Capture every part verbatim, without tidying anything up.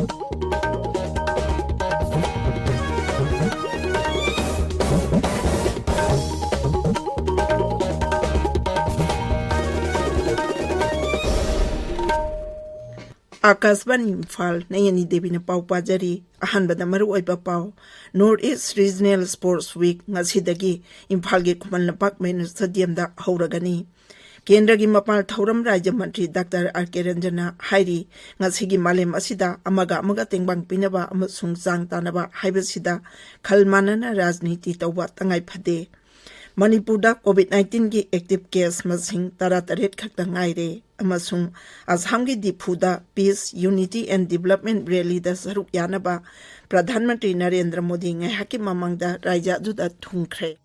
ꯑꯥꯀꯥꯁꯕꯥꯅꯤ ꯏꯝꯐꯥꯜ, ꯅꯌꯅꯤ ꯗꯦꯕꯤꯅ ꯄꯥꯎ ꯄꯥꯖꯔꯤ꯫ ꯑꯍꯥꯟꯕꯗ ꯃꯔꯨꯑꯣꯏꯕ ꯄꯥꯎ꯫ North East Regional Sports Week ꯉꯁꯤꯗꯒꯤ ꯏꯝꯐꯥꯜꯒꯤ ꯈꯨꯃꯟ ꯂꯝꯄꯥꯛ ꯃꯦꯟ ꯁ꯭ꯇꯦꯗꯤꯌꯝꯗ ꯍꯧꯔꯒꯅꯤ꯫ ꯀꯦꯟꯗ꯭ꯔꯒꯤ ꯃꯄꯥꯜ ꯊꯧꯔꯝ ꯔꯥꯖ꯭ꯌ ꯃꯟꯇ꯭ꯔꯤ ꯗꯥꯛꯇꯔ ꯑꯥꯔ ꯀꯦ ꯔꯟꯖꯟꯅ ꯍꯥꯏꯔꯤ, ꯉꯁꯤꯒꯤ ꯃꯥꯂꯦꯝ ꯑꯁꯤꯗ ꯑꯃꯒ ꯑꯃꯒ ꯇꯦꯡꯕꯥꯡ ꯄꯤꯅꯕ ꯑꯃꯁꯨꯡ ꯆꯥꯡ ꯇꯥꯅꯕ ꯍꯥꯏꯕꯁꯤꯗ ꯈꯜ ꯃꯥꯟꯅꯅ ꯔꯥꯖꯅꯤꯇꯤ ꯇꯧꯕ ꯇꯉꯥꯏ ꯐꯗꯦ꯫ ꯃꯅꯤꯄꯨꯔꯗ COVID nineteenꯒꯤ active case ꯃꯁꯤꯡ ꯇꯔꯥꯇꯔꯦꯠ ꯈꯛꯇ ꯉꯥꯏꯔꯦ ꯑꯃꯁꯨꯡ ꯑꯁꯥꯝꯒꯤ ꯗꯤꯐꯨꯗ Peace, Unity and Development Rallyꯗ ꯁꯔꯨꯛ ꯌꯥꯅꯕ ꯄ꯭ꯔꯙꯥꯟ ꯃꯟꯇ꯭ꯔꯤ ꯅꯔꯦꯟꯗ꯭ꯔ ꯃꯣꯗꯤ ꯉꯥꯏꯍꯥꯛꯀꯤ ꯃꯃꯥꯡꯗ ꯔꯥꯖ꯭ꯌ ꯑꯗꯨꯗ ꯊꯨꯡꯈ꯭ꯔꯦ꯫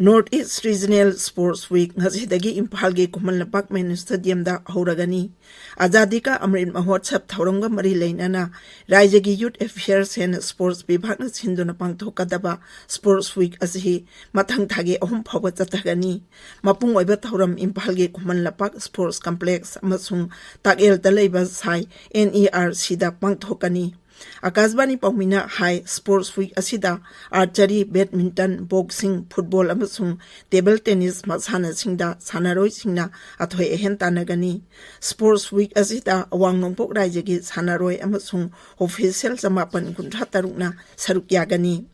North East Regional Sports Week ꯉꯁꯤꯗꯒꯤ ꯏꯝꯐꯥꯜꯒꯤ ꯈꯨꯃꯟ ꯂꯝꯄꯥꯛ ꯃꯦꯟ ꯁ꯭ꯇꯦꯗꯤꯌꯝꯗ ꯍꯧꯔꯒꯅꯤ꯫ ꯑꯖꯥꯗꯤ ꯀꯥ ꯑꯃ꯭ꯔꯤꯠ ꯃꯍꯣꯠꯁꯕ ꯊꯧꯔꯝꯒ ꯃꯔꯤ ꯂꯩꯅꯅ ꯔꯥꯖ꯭ꯌꯒꯤ Youth Affairs and Sports ꯕꯤꯚꯥꯒꯅ ꯁꯤꯟꯗꯨꯅ ꯄꯥꯡꯊꯣꯛꯀꯗꯕ Sports Week ꯑꯁꯤ ꯃꯊꯪ ꯊꯥꯒꯤ ꯑꯍꯨꯝ ꯐꯥꯎꯕ ꯆꯠꯊꯒꯅꯤ꯫ ꯃꯄꯨꯡ ꯑꯣꯏꯕ ꯊꯧꯔꯝ ꯏꯝꯐꯥꯜꯒꯤ ꯈꯨꯃꯟ ꯂꯝꯄꯥꯛ Sports Complex ꯑꯃꯁꯨꯡ ꯇꯥꯛꯌꯦꯜꯗ ꯂꯩꯕ ꯁꯥꯏ NERCꯗ ꯄꯥꯡꯊꯣꯛꯀꯅꯤ꯫ ꯑꯥꯀꯥꯁꯕꯥꯅꯤ ꯄꯥꯎꯃꯤꯅ ꯍꯥꯏ, Sports Week ꯑꯁꯤꯗ archery, badminton, boxing, football ꯑꯃꯁꯨꯡ table tennis ꯃꯁꯥꯟꯅꯁꯤꯡꯗ ꯁꯥꯟꯅꯔꯣꯏꯁꯤꯡꯅ ꯑꯊꯣꯏ ꯑꯍꯦꯟ ꯇꯥꯟꯅꯒꯅꯤ꯫ Sports Week ꯑꯁꯤꯗ ꯑꯋꯥꯡ ꯅꯣꯡꯄꯣꯛ ꯔꯥꯖ꯭ꯌꯒꯤ ꯁꯥꯟꯅꯔꯣꯏ ꯑꯃꯁꯨꯡ official ꯆꯃꯥꯄꯟ ꯀꯨꯟꯊ꯭ꯔꯥ ꯇꯔꯨꯛꯅ ꯁꯔꯨꯛ ꯌꯥꯒꯅꯤ꯫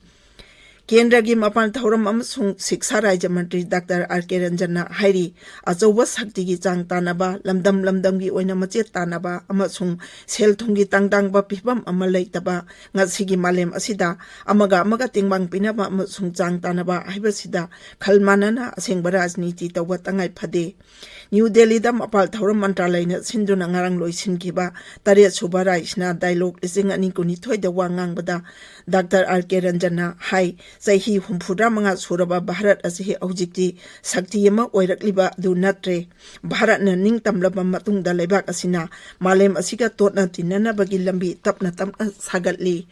ꯀꯦꯟꯗ꯭ꯔꯒꯤ ꯃꯄꯥꯟ ꯊꯧꯔꯝ ꯑꯃꯁꯨꯡ ꯁꯤꯛꯁꯥ ꯔꯥꯖ꯭ꯌ ꯃꯟꯇ꯭ꯔꯤ ꯗꯥꯛꯇꯔ ꯑꯥꯔ ꯀꯦ ꯔꯟꯖꯟꯅ ꯍꯥꯏꯔꯤ, ꯑꯆꯧꯕ ꯁꯛꯇꯤꯒꯤ ꯆꯥꯡ ꯇꯥꯟꯅꯕ, ꯂꯝꯗꯝ ꯂꯝꯗꯝꯒꯤ ꯑꯣꯏꯅ ꯃꯆꯦꯠ ꯇꯥꯟꯅꯕ ꯑꯃꯁꯨꯡ ꯁꯦꯜ ꯊꯨꯝꯒꯤ ꯇꯥꯡꯗꯥꯡꯕ ꯐꯤꯚꯝ ꯑꯃ ꯂꯩꯇꯕ ꯉꯁꯤꯒꯤ ꯃꯥꯂꯦꯝ ꯑꯁꯤꯗ ꯑꯃꯒ ꯑꯃꯒ ꯇꯦꯡꯕꯥꯡ ꯄꯤꯅꯕ ꯑꯃꯁꯨꯡ ꯆꯥꯡ ꯇꯥꯟꯅꯕ ꯍꯥꯏꯕꯁꯤꯗ ꯈꯜ ꯃꯥꯟꯅꯅ ꯑꯁꯦꯡꯕ ꯔꯥꯖꯅꯤꯇꯤ ꯇꯧꯕ ꯇꯉꯥꯏ ꯐꯗꯦ꯫ ꯅ꯭ꯌꯨ ꯗꯦꯜꯂꯤꯗ ꯃꯄꯥꯜ ꯊꯧꯔꯝ ꯃꯟꯇ꯭ꯔꯥꯂꯌꯅ ꯁꯤꯟꯗꯨꯅ ꯉꯔꯥꯡ ꯂꯣꯏꯁꯤꯟꯈꯤꯕ ꯇꯔꯦꯠ ꯁꯨꯕ ꯔꯥꯏꯁꯤꯅꯥ ꯗꯥꯏꯂꯣꯒ ꯂꯤꯁꯤꯡ ꯑꯅꯤ ꯀꯨꯟꯅꯤꯊꯣꯏꯗ ꯋꯥ ꯉꯥꯡꯕꯗ ꯗꯥꯛꯇꯔ ꯑꯥꯔ ꯀꯦ ꯔꯟꯖꯟꯅ ꯍꯥꯏ, ꯆꯍꯤ ꯍꯨꯝꯐꯨꯇꯔꯥ ꯃꯉꯥ ꯁꯨꯔꯕ ꯚꯥꯔꯠ ꯑꯁꯤ ꯍꯧꯖꯤꯛꯇꯤ ꯁꯛꯇꯤ ꯑꯃ ꯑꯣꯏꯔꯛꯂꯤꯕ ꯑꯗꯨ ꯅꯠꯇ꯭ꯔꯦ꯫ ꯚꯥꯔꯠꯅ ꯅꯤꯡꯇꯝꯂꯕ ꯃꯇꯨꯡꯗ ꯂꯩꯕꯥꯛ ꯑꯁꯤꯅ ꯃꯥꯂꯦꯝ ꯑꯁꯤꯒ ꯇꯣꯠꯅ ꯇꯤꯟꯅꯅꯕꯒꯤ ꯂꯝꯕꯤ ꯇꯞꯅ ꯇꯞꯅ ꯁꯥꯒꯠꯂꯤ꯫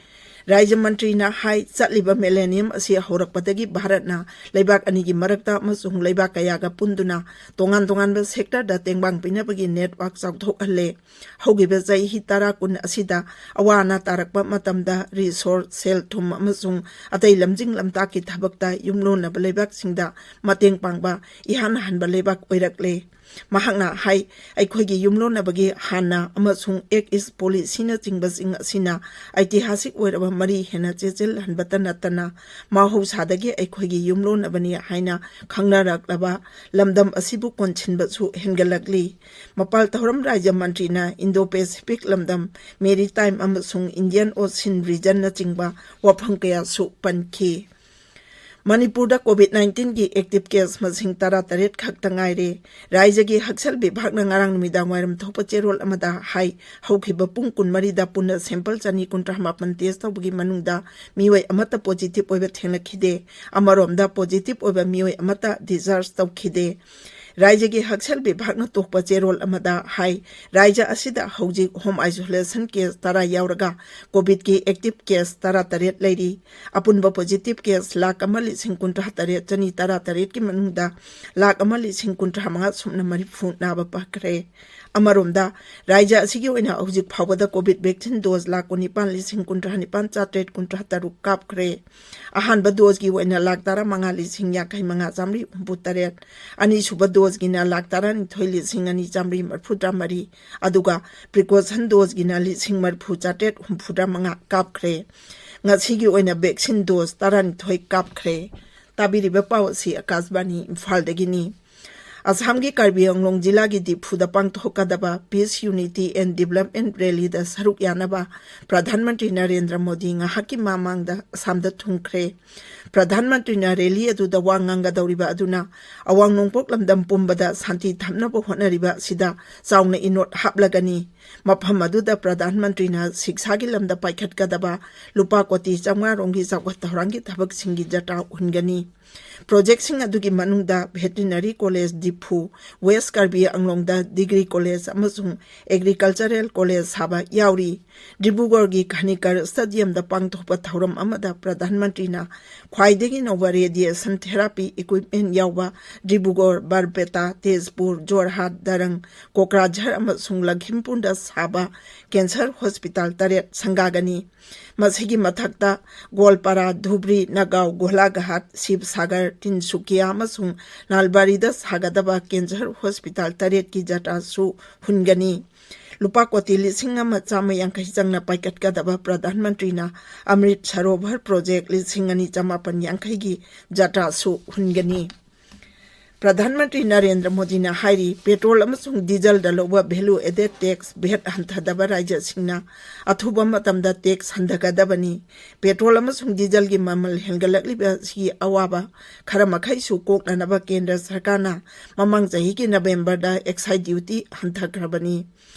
ꯔꯥꯖ꯭ꯌ ꯃꯟꯇ꯭ꯔꯤꯅ ꯍꯥꯏ, ꯆꯠꯂꯤꯕ ꯃꯤꯂꯦꯅꯤꯌꯝ ꯑꯁꯤ ꯍꯧꯔꯛꯄꯗꯒꯤ ꯚꯥꯔꯠꯅ ꯂꯩꯕꯥꯛ ꯑꯅꯤꯒꯤ ꯃꯔꯛꯇ ꯑꯃꯁꯨꯡ ꯂꯩꯕꯥꯛ ꯀꯌꯥꯒ ꯄꯨꯟꯗꯨꯅ ꯇꯣꯉꯥꯟ ꯇꯣꯉꯥꯟꯕ ꯁꯦꯛꯇꯔꯗ ꯇꯦꯡꯕꯥꯡ ꯄꯤꯅꯕꯒꯤ ꯅꯦꯠꯋꯥꯔꯛ ꯆꯥꯎꯊꯣꯛꯍꯜꯂꯦ꯫ ꯍꯧꯈꯤꯕ ꯆꯍꯤ ꯇꯔꯥ ꯀꯨꯟ ꯑꯁꯤꯗ ꯑꯋꯥ ꯑꯅꯥ ꯇꯥꯔꯛꯄ ꯃꯇꯝꯗ ꯔꯤꯁꯣꯔꯁ, ꯁꯦꯜ ꯊꯨꯝ ꯑꯃꯁꯨꯡ ꯑꯇꯩ ꯂꯝꯖꯤꯡ ꯂꯝꯇꯥꯛꯀꯤ ꯊꯕꯛꯇ ꯌꯨꯝꯂꯣꯟꯅꯕ ꯂꯩꯕꯥꯛꯁꯤꯡꯗ ꯃꯇꯦꯡ ꯄꯥꯡꯕ ꯏꯍꯥꯟ ꯍꯥꯟꯕ ꯂꯩꯕꯥꯛ ꯑꯣꯏꯔꯛꯂꯦ꯫ ꯃꯍꯥꯛꯅ ꯍꯥꯏ, ꯑꯩꯈꯣꯏꯒꯤ ꯌꯨꯝꯂꯣꯟꯅꯕꯒꯤ ꯍꯥꯟꯅ ꯑꯃꯁꯨꯡ Act East Policyꯅꯆꯤꯡꯕꯁꯤꯡ ꯑꯁꯤꯅ ꯑꯩꯇꯤꯍꯥꯁꯤꯛ ꯑꯣꯏꯔꯕ ꯃꯔꯤ ꯍꯦꯟꯅ ꯆꯦꯠꯁꯤꯜꯍꯟꯕꯇ ꯅꯠꯇꯅ, ꯃꯍꯧꯁꯥꯗꯒꯤ ꯑꯩꯈꯣꯏꯒꯤ ꯌꯨꯝꯂꯣꯟꯅꯕꯅꯤ ꯍꯥꯏꯅ ꯈꯪꯅꯔꯛꯂꯕ ꯂꯝꯗꯝ ꯑꯁꯤꯕꯨ ꯀꯣꯟꯁꯤꯟꯕꯁꯨ ꯍꯦꯟꯒꯠꯂꯛꯂꯤ꯫ ꯃꯄꯥꯜ ꯊꯧꯔꯝ ꯔꯥꯖ꯭ꯌ ꯃꯟꯇ꯭ꯔꯤꯅ Indo-Pacific ꯂꯝꯗꯝ, Maritime ꯑꯃꯁꯨꯡ Indian Ocean Regionꯅꯆꯤꯡꯕ ꯋꯥꯐꯝ ꯀꯌꯥꯁꯨ ꯄꯟꯈꯤ꯫ ꯃꯅꯤꯄꯨꯔꯗ COVID nineteenꯒꯤ active case ꯃꯁꯤꯡ ꯇꯔꯥꯇꯔꯦꯠ ꯈꯛꯇ ꯉꯥꯏꯔꯦ꯫ ꯔꯥꯖ꯭ꯌꯒꯤ ꯍꯛꯁꯦꯜ ꯕꯤꯚꯥꯒꯅ ꯉꯔꯥꯡ ꯅꯨꯃꯤꯗꯥꯡ ꯋꯥꯏꯔꯝ ꯊꯣꯛꯄ ꯆꯦꯔꯣꯜ ꯑꯃꯗ ꯍꯥꯏ, ꯍꯧꯈꯤꯕ ꯄꯨꯡ ꯀꯨꯟꯃꯔꯤꯗ ꯄꯨꯟꯅ sample ꯆꯅꯤ ꯀꯨꯟꯊ꯭ꯔꯥ ꯃꯥꯄꯟ test ꯇꯧꯕꯒꯤ ꯃꯅꯨꯡꯗ ꯃꯤꯑꯣꯏ ꯑꯃꯠꯇ positive ꯑꯣꯏꯕ ꯊꯦꯡꯅꯈꯤꯗꯦ꯫ ꯑꯃꯔꯣꯝꯗ, positive ꯑꯣꯏꯕ ꯃꯤꯑꯣꯏ ꯑꯃꯠꯇ discharge ꯇꯧꯈꯤꯗꯦ꯫ ꯔꯥꯖ꯭ꯌꯒꯤ ꯍꯛꯁꯦꯜ ꯕꯤꯚꯥꯒꯅ ꯊꯣꯛꯄ ꯆꯦꯔꯣꯜ ꯑꯃꯗ ꯍꯥꯏ, ꯔꯥꯖ꯭ꯌ ꯑꯁꯤꯗ ꯍꯧꯖꯤꯛ home isolation case ꯇꯔꯥ ꯌꯥꯎꯔꯒ COVIDꯀꯤ active case ꯇꯔꯥꯇꯔꯦꯠ ꯂꯩꯔꯤ꯫ ꯑꯄꯨꯟꯕ positive case ꯂꯥꯈ ꯑꯃ ꯂꯤꯁꯤꯡ ꯀꯨꯟꯊ꯭ꯔꯥ ꯇꯔꯦꯠ ꯆꯅꯤ ꯇꯔꯥ ꯇꯔꯦꯠꯀꯤ ꯃꯅꯨꯡꯗ ꯂꯥꯈ ꯑꯃ ꯂꯤꯁꯤꯡ ꯀꯨꯟꯊ꯭ꯔꯥ ꯃꯉꯥ ꯁꯨꯞꯅ ꯃꯔꯤꯐꯨ ꯅꯥꯕ ꯐꯈ꯭ꯔꯦ꯫ ꯑꯃꯔꯣꯝꯗ, ꯔꯥꯖ꯭ꯌ ꯑꯁꯤꯒꯤ ꯑꯣꯏꯅ ꯍꯧꯖꯤꯛ ꯐꯥꯎꯕꯗ COVID vaccine dose ꯂꯥꯈ ꯀꯨꯟꯅꯤꯄꯥꯟ ꯂꯤꯁꯤꯡ ꯀꯨꯟꯊ꯭ꯔꯥ ꯅꯤꯄꯥꯟ ꯆꯥꯇ꯭ꯔꯦꯠ ꯀꯨꯟꯊ꯭ꯔꯥ ꯇꯔꯨꯛ ꯀꯥꯞꯈ꯭ꯔꯦ꯫ ꯑꯍꯥꯟꯕ doseꯀꯤ ꯑꯣꯏꯅ ꯂꯥꯈ ꯇꯔꯥꯃꯉꯥ ꯂꯤꯁꯤꯡ ꯌꯥꯡꯈꯩ ꯃꯉꯥ ꯆꯥꯃꯔꯤ ꯍꯨꯝꯐꯨ ꯇꯔꯦꯠ, ꯑꯅꯤꯁꯨꯕ doseꯀꯤꯅ ꯂꯥꯈ ꯇꯔꯥꯅꯤꯊꯣꯏ ꯂꯤꯁꯤꯡ ꯑꯅꯤ ꯆꯥꯃꯔꯤ ꯃꯔꯤꯐꯨꯇꯔꯥ ꯃꯔꯤ, ꯑꯗꯨꯒ precaution doseꯀꯤꯅ ꯂꯤꯁꯤꯡ ꯃꯔꯤꯐꯨ ꯆꯥꯇ꯭ꯔꯦꯠ ꯍꯨꯝꯐꯨꯇꯔꯥ ꯃꯉꯥ ꯀꯥꯞꯈ꯭ꯔꯦ꯫ ꯉꯁꯤꯒꯤ ꯑꯣꯏꯅ vaccine dose ꯇꯔꯥꯅꯤꯊꯣꯏ ꯀꯥꯞꯈ꯭ꯔꯦ꯫ ꯇꯥꯕꯤꯔꯤꯕ ꯄꯥꯎ ꯑꯁꯤ ꯑꯀꯥꯁꯕꯥꯅꯤ ꯏꯝꯐꯥꯜꯗꯒꯤꯅꯤ꯫ ꯑꯁꯥꯝꯒꯤ ꯀꯥꯔꯕꯤ ꯑꯪꯂꯣꯡ ꯖꯤꯂꯥꯒꯤ ꯗꯤꯐꯨꯗ ꯄꯥꯡꯊꯣꯛꯀꯗꯕ Peace, Unity and Development rallyꯗ ꯁꯔꯨꯛ ꯌꯥꯅꯕ ꯄ꯭ꯔꯙꯥꯟ ꯃꯟꯇ꯭ꯔꯤ ꯅꯔꯦꯟꯗ꯭ꯔ ꯃꯣꯗꯤ ꯉꯥꯏꯍꯥꯛꯀꯤ ꯃꯃꯥꯡꯗ ꯑꯁꯥꯝꯗ ꯊꯨꯡꯈ꯭ꯔꯦ꯫ ꯄ꯭ꯔꯙꯥꯟ ꯃꯟꯇ꯭ꯔꯤꯅ rally ꯑꯗꯨꯗ ꯋꯥ ꯉꯥꯡꯒꯗꯧꯔꯤꯕ ꯑꯗꯨꯅ ꯑꯋꯥꯡ ꯅꯣꯡꯄꯣꯛ ꯂꯝꯗꯝ ꯄꯨꯝꯕꯗ ꯁꯥꯟꯇꯤ ꯊꯝꯅꯕ ꯍꯣꯠꯅꯔꯤꯕ ꯑꯁꯤꯗ ꯆꯥꯎꯅ ꯏꯅꯣꯠ ꯍꯥꯞꯂꯒꯅꯤ꯫ ꯃꯐꯝ ꯑꯗꯨꯗ ꯄ꯭ꯔꯙꯥꯟ ꯃꯟꯇ꯭ꯔꯤꯅ ꯁꯤꯛꯁꯥꯒꯤ ꯂꯝꯗ ꯄꯥꯏꯈꯠꯀꯗꯕ ꯂꯨꯄꯥ ꯀꯣꯇꯤ ꯆꯥꯃꯉꯥ ꯔꯣꯝꯒꯤ ꯆꯥꯎꯈꯠ ꯊꯧꯔꯥꯡꯒꯤ ꯊꯕꯛꯁꯤꯡꯒꯤ ꯖꯇ꯭ꯔꯥ ꯍꯨꯟꯒꯅꯤ꯫ ꯄ꯭ꯔꯣꯖꯦꯛꯁꯤꯡ ꯑꯗꯨꯒꯤ ꯃꯅꯨꯡꯗ veterinary college Diphu, West Karbi ꯑꯪꯂꯣꯡꯗ ꯗꯤꯒ꯭ꯔꯤ ꯀꯣꯂꯦꯖ ꯑꯃꯁꯨꯡ ꯑꯦꯒ꯭ꯔꯤꯀꯜꯆꯔꯦꯜ ꯀꯣꯂꯦꯖ ꯁꯥꯕ ꯌꯥꯎꯔꯤ꯫ ꯗꯤꯕ꯭ꯔꯨꯒꯔꯒꯤ ꯈꯅꯤꯀꯔ ꯁ꯭ꯇꯦꯗꯤꯌꯝꯗ ꯄꯥꯡꯊꯣꯛꯄ ꯊꯧꯔꯝ ꯑꯃꯗ ꯄ꯭ꯔꯙꯥꯟ ꯃꯟꯇ꯭ꯔꯤꯅ ꯈ꯭ꯋꯥꯏꯗꯒꯤ ꯅꯧꯕ ꯔꯦꯗꯤꯌꯦꯁꯟ ꯊꯦꯔꯥꯄꯤ ꯏꯀ꯭ꯋꯤꯞꯃꯦꯟ ꯌꯥꯎꯕ ꯗꯤꯕ꯭ꯔꯨꯒꯔ, ꯕꯔꯄꯦꯇꯥ, ꯇꯦꯖꯄꯨꯔ, ꯖꯣꯔꯍꯥꯠ, ꯗꯔꯪ, ꯀꯣꯀ꯭ꯔꯥꯖꯍꯔ ꯑꯃꯁꯨꯡ ꯂꯈꯤꯝꯄꯨꯔꯗ ꯁꯥꯕ ꯀꯦꯟꯁꯔ ꯍꯣꯁꯄꯤꯇꯥꯜ ꯇꯔꯦꯠ ꯁꯪꯒꯥꯒꯅꯤ꯫ ꯃꯁꯤꯒꯤ ꯃꯊꯛꯇ ꯒꯣꯜꯄꯥꯔꯥ, ꯙꯨꯕ꯭ꯔꯤ, ꯅꯒꯥꯎ, ꯒꯣꯂꯥꯘꯥꯠ, ꯁꯤꯕꯁꯥꯒꯔ, ꯇꯤꯟꯁꯨꯀꯤꯌꯥ ꯑꯃꯁꯨꯡ ꯅꯥꯜꯕꯥꯔꯤꯗ ꯁꯥꯒꯗꯕ ꯀꯦꯟꯁꯔ ꯍꯣꯁꯄꯤꯇꯥꯜ ꯇꯔꯦꯠꯀꯤ ꯖꯇ꯭ꯔꯥꯁꯨ ꯍꯨꯟꯒꯅꯤ꯫ ꯂꯨꯄꯥ ꯀꯣꯇꯤ ꯂꯤꯁꯤꯡ ꯑꯃ ꯆꯥꯝꯃ ꯌꯥꯡꯈꯩ ꯆꯪꯅ ꯄꯥꯏꯈꯠꯀꯗꯕ ꯄ꯭ꯔꯙꯥꯟ ꯃꯟꯇ꯭ꯔꯤꯅ ꯑꯃ꯭ꯔꯤꯠ ꯁꯔꯣꯚꯔ ꯄ꯭ꯔꯣꯖꯦꯛ ꯂꯤꯁꯤꯡ ꯑꯅꯤ ꯆꯃꯥꯄꯟ ꯌꯥꯡꯈꯩꯒꯤ ꯖꯇ꯭ꯔꯥꯁꯨ ꯍꯨꯟꯒꯅꯤ꯫ ꯄ꯭ꯔꯙꯥꯟ ꯃꯟꯇ꯭ꯔꯤ ꯅꯔꯦꯟꯗ꯭ꯔ ꯃꯣꯗꯤꯅ ꯍꯥꯏꯔꯤ, ꯄꯦꯇ꯭ꯔꯣꯜ ꯑꯃꯁꯨꯡ ꯗꯤꯖꯜꯗ ꯂꯧꯕ value added tax, ꯚꯦꯠ, ꯍꯟꯊꯗꯕ ꯔꯥꯖ꯭ꯌꯁꯤꯡꯅ ꯑꯊꯨꯕ ꯃꯇꯝꯗ ꯇꯦꯛꯁ ꯍꯟꯊꯒꯗꯕꯅꯤ꯫ ꯄꯦꯇ꯭ꯔꯣꯜ ꯑꯃꯁꯨꯡ ꯗꯤꯖꯜꯒꯤ ꯃꯃꯜ ꯍꯦꯟꯒꯠꯂꯛꯂꯤꯕ ꯑꯁꯤꯒꯤ ꯑꯋꯥꯕ ꯈꯔ ꯃꯈꯩꯁꯨ ꯀꯣꯛꯅꯅꯕ ꯀꯦꯟꯗ꯭ꯔ ꯁꯔꯀꯥꯔꯅ ꯃꯃꯥꯡ ꯆꯍꯤꯒꯤ ꯅꯕꯦꯝꯕꯔꯗ excise duty ꯍꯟꯊꯈ꯭ꯔꯕꯅꯤ꯫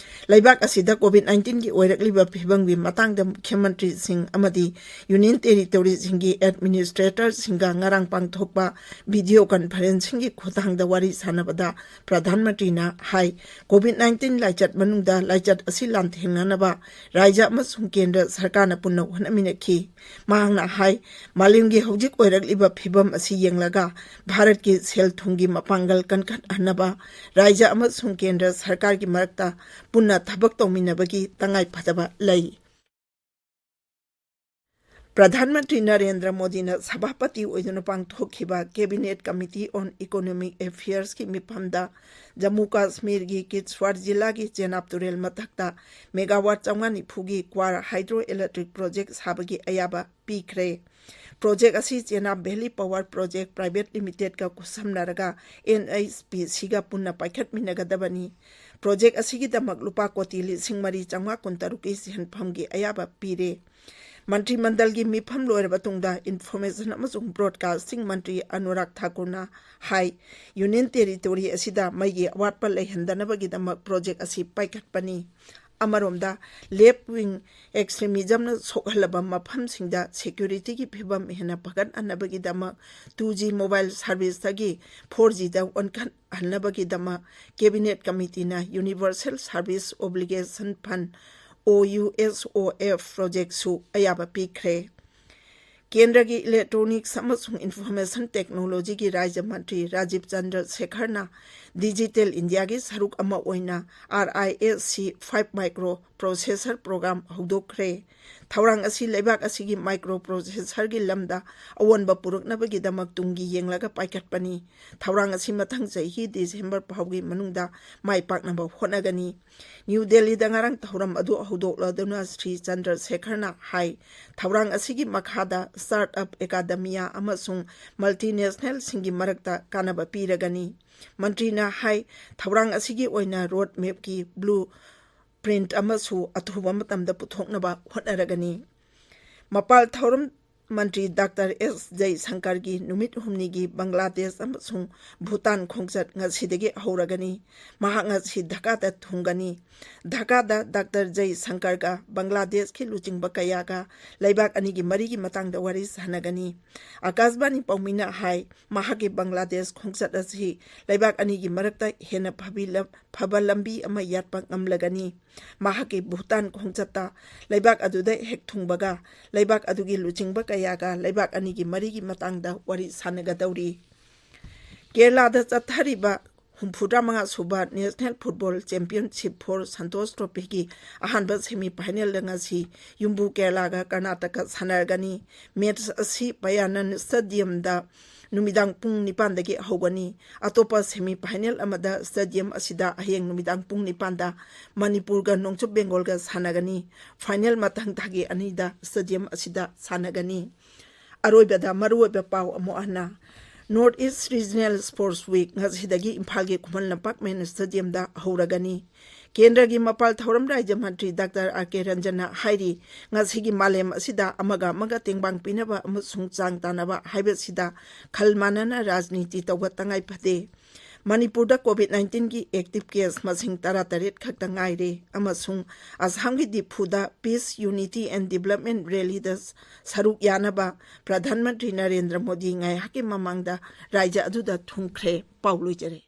ꯂꯩꯕꯥꯛ ꯑꯁꯤꯗ COVID nineteen ꯒꯤ ꯑꯣꯏꯔꯛꯂꯤꯕ ꯐꯤꯕꯝꯒꯤ ꯃꯇꯥꯡꯗ ꯃꯨꯈ꯭ꯌ ꯃꯟꯇ꯭ꯔꯤꯁꯤꯡ ꯑꯃꯗꯤ ꯌꯨꯅꯤꯌꯟ ꯇꯦꯔꯤꯇꯣꯔꯤꯁꯤꯡꯒꯤ ꯑꯦꯗꯃꯤꯅꯤꯁꯇ꯭ꯔꯦꯇꯔꯁꯤꯡꯒ ꯉꯔꯥꯡ ꯄꯥꯡꯊꯣꯛꯄ video conferencing ꯒꯤ ꯈꯨꯠꯊꯥꯡꯗ ꯋꯥꯔꯤ ꯁꯥꯟꯅꯕꯗ ꯄ꯭ꯔꯙꯥꯟ ꯃꯟꯇ꯭ꯔꯤꯅ ꯍꯥꯏ, COVID nineteen ꯂꯥꯏꯆꯠ ꯃꯅꯨꯡꯗ ꯂꯥꯏꯆꯠ ꯑꯁꯤ ꯂꯥꯟꯊꯦꯡꯅꯅꯕ ꯔꯥꯖ꯭ꯌ ꯑꯃꯁꯨꯡ ꯀꯦꯟꯗ꯭ꯔ ꯁꯔꯀꯥꯔꯅ ꯄꯨꯟꯅ ꯍꯣꯠꯅꯃꯤꯟꯅꯈꯤ꯫ ꯃꯍꯥꯛꯅ ꯍꯥꯏ, ꯃꯥꯂꯦꯝꯒꯤ ꯍꯧꯖꯤꯛ ꯑꯣꯏꯔꯛꯂꯤꯕ ꯐꯤꯕꯝ ꯑꯁꯤ ꯌꯦꯡꯂꯒ ꯚꯥꯔꯠꯀꯤ ꯁꯦꯜ ꯊꯨꯝꯒꯤ ꯃꯄꯥꯡꯒꯜ ꯀꯟꯈꯠꯍꯟꯅꯕ ꯔꯥꯖ꯭ꯌ ꯑꯃꯁꯨꯡ ꯀꯦꯟꯗ꯭ꯔ ꯁꯔꯀꯥꯔꯒꯤ ꯃꯔꯛꯇ ꯄꯨꯟꯅ ꯊꯕꯛ ꯇꯧꯃꯤꯟꯅꯕꯒꯤ ꯇꯉꯥꯏꯐꯗꯕ ꯂꯩ꯫ ꯄ꯭ꯔꯙꯥꯟ ꯃꯟꯇ꯭ꯔꯤ ꯅꯔꯦꯟꯗ꯭ꯔ ꯃꯣꯗꯤꯅ ꯁꯚꯥꯄꯇꯤ ꯑꯣꯏꯗꯨꯅ ꯄꯥꯡꯊꯣꯛꯈꯤꯕ Cabinet Committee on Economic Affairs ꯀꯤ ꯃꯤꯐꯝꯗ ꯖꯝꯃꯨ ꯀꯥꯁꯃꯤꯔꯒꯤ ꯀꯤꯁ꯭ꯋꯥꯔ ꯖꯤꯂꯥꯒꯤ ꯆꯦꯅꯥꯕ ꯇꯨꯔꯦꯜ ꯃꯊꯛꯇ megawatt ꯆꯥꯝꯃꯉꯥ ꯅꯤꯐꯨꯒꯤ ꯀ꯭ꯋꯥꯔ hydro electric project ꯁꯥꯕꯒꯤ ꯑꯌꯥꯕ ꯄꯤꯈ꯭ꯔꯦ꯫ Project ꯑꯁꯤ Chenab Valley Power Project Private Limited ꯀ ꯈꯨꯠꯁꯝꯅꯔꯒ NHPC ꯒ ꯄꯨꯟꯅ ꯄꯥꯏꯈꯠꯃꯤꯟꯅꯒꯗꯕꯅꯤ꯫ Project ꯑꯁꯤꯒꯤꯗꯃꯛ ꯂꯨꯄꯥ ꯀꯣꯇꯤ ꯂꯤꯁꯤꯡ ꯃꯔꯤ ꯆꯥꯝꯃꯉꯥ ꯀꯨꯟꯇꯔꯨꯛꯀꯤ ꯁꯦꯟꯐꯝꯒꯤ ꯑꯌꯥꯕ ꯄꯤꯔꯦ꯫ ꯃꯟꯇ꯭ꯔꯤ ꯃꯟꯗꯜꯒꯤ ꯃꯤꯐꯝ ꯂꯣꯏꯔꯕ ꯇꯨꯡꯗ ꯏꯟꯐꯣꯔꯃꯦꯁꯟ ꯑꯃꯁꯨꯡ ꯕ꯭ꯔꯣꯗꯀꯥꯁꯇꯤꯡ ꯃꯟꯇ꯭ꯔꯤ ꯑꯅꯨꯔꯥꯒ ꯊꯥꯀꯨꯔꯅ ꯍꯥꯏ, ꯌꯨꯅꯤꯌꯟ ꯇꯦꯔꯤꯇꯣꯔꯤ ꯑꯁꯤꯗ ꯃꯩꯒꯤ ꯑꯋꯥꯠꯄ ꯂꯩꯍꯟꯗꯅꯕꯒꯤꯗꯃꯛ ꯄ꯭ꯔꯣꯖꯦꯛ ꯑꯁꯤ ꯄꯥꯏꯈꯠꯄꯅꯤ꯫ ꯑꯃꯔꯣꯝꯗ, ꯂꯦꯐ ꯋꯤꯡ ꯑꯦꯛꯁꯇ꯭ꯔꯤꯃꯤꯖꯝꯅ ꯁꯣꯛꯍꯜꯂꯕ ꯃꯐꯝꯁꯤꯡꯗ ꯁꯦꯀ꯭ꯌꯨꯔꯤꯇꯤꯒꯤ ꯐꯤꯚꯝ ꯍꯦꯟꯅ ꯐꯒꯠꯍꯟꯅꯕꯒꯤꯗꯃꯛ ꯇꯨ ꯖꯤ ꯃꯣꯕꯥꯏꯜ ꯁꯥꯔꯚꯤꯁꯇꯒꯤ ꯐꯣꯔ ꯖꯤꯗ ꯑꯣꯟꯈꯠꯍꯟꯅꯕꯒꯤꯗꯃꯛ ꯀꯦꯕꯤꯅꯦꯠ ꯀꯃꯤꯇꯤꯅ ꯌꯨꯅꯤꯚꯔꯁꯦꯜ ꯁꯥꯔꯚꯤꯁ ꯑꯣꯕ꯭ꯂꯤꯒꯦꯁꯟ ꯐꯟ, ꯑꯣ ꯌꯨ ꯑꯦꯁ ꯑꯣ ꯑꯦꯐ, ꯄ꯭ꯔꯣꯖꯦꯛꯁꯨ ꯑꯌꯥꯕ ꯄꯤꯈ꯭ꯔꯦ꯫ ꯀꯦꯟꯗ꯭ꯔꯒꯤ ꯏꯂꯦꯛꯇ꯭ꯔꯣꯅꯤꯛꯁ ꯑꯃꯁꯨꯡ ꯏꯟꯐꯣꯔꯃꯦꯁꯟ ꯇꯦꯛꯅꯣꯂꯣꯖꯤꯒꯤ ꯔꯥꯖ꯭ꯌ ꯃꯟꯇ꯭ꯔꯤ ꯔꯥꯖꯤꯕ ꯆꯟꯗ꯭ꯔ ꯁꯦꯈꯔꯅ ꯗꯤꯖꯤꯇꯦꯜ ꯏꯟꯗꯤꯌꯥꯒꯤ ꯁꯔꯨꯛ ꯑꯃ ꯑꯣꯏꯅ R I S C five micro processor program ꯍꯧꯗꯣꯛꯈ꯭ꯔꯦ꯫ ꯊꯧꯔꯥꯡ ꯑꯁꯤ ꯂꯩꯕꯥꯛ ꯑꯁꯤꯒꯤ ꯃꯥꯏꯀ꯭ꯔꯣ ꯄ꯭ꯔꯣꯁꯦꯁꯔꯒꯤ ꯂꯝꯗ ꯑꯑꯣꯟꯕ ꯄꯨꯔꯛꯅꯕꯒꯤꯗꯃꯛ ꯇꯨꯡꯒꯤ ꯌꯦꯡꯂꯒ ꯄꯥꯏꯈꯠꯄꯅꯤ꯫ ꯊꯧꯔꯥꯡ ꯑꯁꯤ ꯃꯊꯪ ꯆꯍꯤ ꯗꯤꯁꯦꯝꯕꯔ ꯐꯥꯎꯒꯤ ꯃꯅꯨꯡꯗ ꯃꯥꯏ ꯄꯥꯛꯅꯕ ꯍꯣꯠꯅꯒꯅꯤ꯫ ꯅ꯭ꯌꯨ ꯗꯦꯜꯂꯤꯗ ꯉꯔꯥꯡ ꯊꯧꯔꯝ ꯑꯗꯨ ꯍꯧꯗꯣꯛꯂꯗꯨꯅ ꯁ꯭ꯔꯤ ꯆꯟꯗ꯭ꯔ ꯁꯦꯈꯔꯅ ꯍꯥꯏ, ꯊꯧꯔꯥꯡ ꯑꯁꯤꯒꯤ ꯃꯈꯥꯗ ꯁ꯭ꯇꯥꯔꯠ ꯑꯞ, ꯑꯦꯀꯥꯗꯃꯤꯌꯥ ꯑꯃꯁꯨꯡ ꯃꯜꯇꯤꯅꯦꯁꯅꯦꯜꯁꯤꯡꯒꯤ ꯃꯔꯛꯇ ꯀꯥꯟꯅꯕ ꯄꯤꯔꯒꯅꯤ꯫ ꯃꯟꯇ꯭ꯔꯤꯅ ꯍꯥꯏ, ꯊꯧꯔꯥꯡ ꯑꯁꯤꯒꯤ ꯑꯣꯏꯅ ꯔꯣꯗ ꯃꯦꯞꯀꯤ ꯕ꯭ꯂꯨ ꯄ꯭ꯔꯤꯟꯠ ꯑꯃꯁꯨ ꯑꯊꯨꯕ ꯃꯇꯝꯗ ꯄꯨꯊꯣꯛꯅꯕ ꯍꯣꯠꯅꯔꯒꯅꯤ꯫ ꯃꯄꯥꯜ ꯊꯧꯔꯝ ꯃꯟꯇ꯭ꯔꯤ ꯗꯥꯛꯇꯔ ꯑꯦꯁ ꯖꯌꯁꯪꯀꯔꯒꯤ ꯅꯨꯃꯤꯠ ꯍꯨꯝꯅꯤꯒꯤ ꯕꯪꯒ꯭ꯂꯥꯗꯦꯁ ꯑꯃꯁꯨꯡ ꯚꯨꯇꯥꯟ ꯈꯣꯡꯆꯠ ꯉꯁꯤꯗꯒꯤ ꯍꯧꯔꯒꯅꯤ꯫ ꯃꯍꯥꯛ ꯉꯁꯤ ꯙꯥꯀꯥꯗ ꯊꯨꯡꯒꯅꯤ꯫ ꯙꯥꯀꯥꯗ ꯗꯥꯛꯇꯔ ꯖꯌꯁꯪꯀꯔꯒ ꯕꯪꯒ꯭ꯂꯥꯗꯦꯁꯀꯤ ꯂꯨꯆꯤꯡꯕ ꯀꯌꯥꯒ ꯂꯩꯕꯥꯛ ꯑꯅꯤꯒꯤ ꯃꯔꯤꯒꯤ ꯃꯇꯥꯡꯗ ꯋꯥꯔꯤ ꯁꯥꯟꯅꯒꯅꯤ꯫ ꯑꯀꯥꯁꯕꯥꯅꯤ ꯄꯥꯎꯃꯤꯅ ꯍꯥꯏ, ꯃꯍꯥꯛꯀꯤ ꯕꯪꯒ꯭ꯂꯥꯗꯦꯁ ꯈꯣꯡꯆꯠ ꯑꯁꯤ ꯂꯩꯕꯥꯛ ꯑꯅꯤꯒꯤ ꯃꯔꯛꯇ ꯍꯦꯟꯅ ꯐꯕꯤ ꯂꯝ-, ꯐꯕ ꯂꯝꯕꯤ ꯑꯃ ꯌꯥꯠꯄ ꯉꯝꯂꯒꯅꯤ꯫ ꯃꯍꯥꯛꯀꯤ ꯚꯨꯇꯥꯟ ꯈꯣꯡꯆꯠꯇ ꯂꯩꯕꯥꯛ ꯑꯗꯨꯗ ꯍꯦꯛ ꯊꯨꯡꯕꯒ ꯂꯩꯕꯥꯛ ꯑꯗꯨꯒꯤ ꯂꯨꯆꯤꯡꯕ ꯀꯌꯥꯒ ꯂꯩꯕꯥꯛ ꯑꯅꯤꯒꯤ ꯃꯔꯤꯒꯤ ꯃꯇꯥꯡꯗ ꯋꯥꯔꯤ ꯁꯥꯟꯅꯒꯗꯧꯔꯤ꯫ ꯀꯦꯔꯂꯥꯗ ꯆꯠꯊꯔꯤꯕ ꯍꯨꯝꯐꯨꯇꯔꯥ ꯃꯉꯥ ꯁꯨꯕ national football championship for Santosh ꯇ꯭ꯔꯣꯐꯤꯒꯤ ꯑꯍꯥꯟꯕ ꯁꯦꯃꯤ ꯐꯥꯏꯅꯦꯜꯗ ꯉꯁꯤ ꯌꯨꯝꯕꯨ ꯀꯦꯔꯂꯥꯒ ꯀꯔꯅꯥꯇꯀ ꯁꯥꯟꯅꯔꯒꯅꯤ꯫ ꯃꯦꯠꯆ ꯑꯁꯤ ꯄꯌꯥꯅꯟ ꯁ꯭ꯇꯦꯗꯤꯌꯝꯗ ꯅꯨꯃꯤꯗꯥꯡ ꯄꯨꯡ ꯅꯤꯄꯥꯟꯗꯒꯤ ꯍꯧꯒꯅꯤ꯫ ꯑꯇꯣꯞꯄ ꯁꯦꯃꯤ ꯐꯥꯏꯅꯦꯜ ꯑꯃꯗ ꯁ꯭ꯇꯦꯗꯤꯌꯝ ꯑꯁꯤꯗ ꯍꯌꯦꯡ ꯅꯨꯃꯤꯗꯥꯡ ꯄꯨꯡ ꯅꯤꯄꯥꯟꯗ ꯃꯅꯤꯄꯨꯔꯒ ꯅꯣꯡꯆꯨꯞ ꯕꯦꯡꯒꯣꯜꯒ ꯁꯥꯟꯅꯒꯅꯤ꯫ ꯐꯥꯏꯅꯦꯜ ꯃꯊꯪ ꯊꯥꯒꯤ ꯑꯅꯤꯗ ꯁ꯭ꯇꯦꯗꯤꯌꯝ ꯑꯁꯤꯗ ꯁꯥꯟꯅꯒꯅꯤ꯫ ꯑꯔꯣꯏꯕꯗ ꯃꯔꯨꯑꯣꯏꯕ ꯄꯥꯎ ꯑꯃꯨꯛ ꯍꯟꯅ, north east regional sports week ꯉꯁꯤꯗꯒꯤ ꯏꯝꯐꯥꯜꯒꯤ ꯈꯨꯃꯟ ꯂꯝꯄꯥꯛ ꯃꯦꯟ ꯁ꯭ꯇꯦꯗꯤꯌꯝꯗ ꯍꯧꯔꯒꯅꯤ꯫ ꯀꯦꯟꯗ꯭ꯔꯒꯤ ꯃꯄꯥꯜ ꯊꯧꯔꯝ ꯔꯥꯖ꯭ꯌ ꯃꯟꯇ꯭ꯔꯤ ꯗꯥꯛꯇꯔ ꯑꯥꯔ ꯀꯦ ꯔꯟꯖꯟꯅ ꯍꯥꯏꯔꯤ, ꯉꯁꯤꯒꯤ ꯃꯥꯂꯦꯝ ꯑꯁꯤꯗ ꯑꯃꯒ ꯑꯃꯒ ꯇꯦꯡꯕꯥꯡ ꯄꯤꯅꯕ ꯑꯃꯁꯨꯡ ꯆꯥꯡ ꯇꯥꯅꯕ ꯍꯥꯏꯕꯁꯤꯗ ꯈꯜ ꯃꯥꯟꯅꯅ ꯔꯥꯖꯅꯤꯇꯤ ꯇꯧꯕ ꯇꯉꯥꯏ ꯐꯗꯦ꯫ ꯃꯅꯤꯄꯨꯔꯗ COVID nineteenꯒꯤ active case ꯃꯁꯤꯡ ꯇꯔꯥꯇꯔꯦꯠ ꯈꯛꯇ ꯉꯥꯏꯔꯦ ꯑꯃꯁꯨꯡ ꯑꯁꯥꯝꯒꯤ ꯗꯤꯐꯨꯗ Peace, Unity and Development rallyꯗ ꯁꯔꯨꯛ ꯌꯥꯅꯕ ꯄ꯭ꯔꯙꯥꯟ ꯃꯟꯇ꯭ꯔꯤ ꯅꯔꯦꯟꯗ꯭ꯔ ꯃꯣꯗꯤ ꯉꯥꯏꯍꯥꯛꯀꯤ ꯃꯃꯥꯡꯗ ꯔꯥꯖ꯭ꯌ ꯑꯗꯨꯗ ꯊꯨꯡꯈ꯭ꯔꯦ꯫ ꯄꯥꯎ ꯂꯣꯏꯖꯔꯦ꯫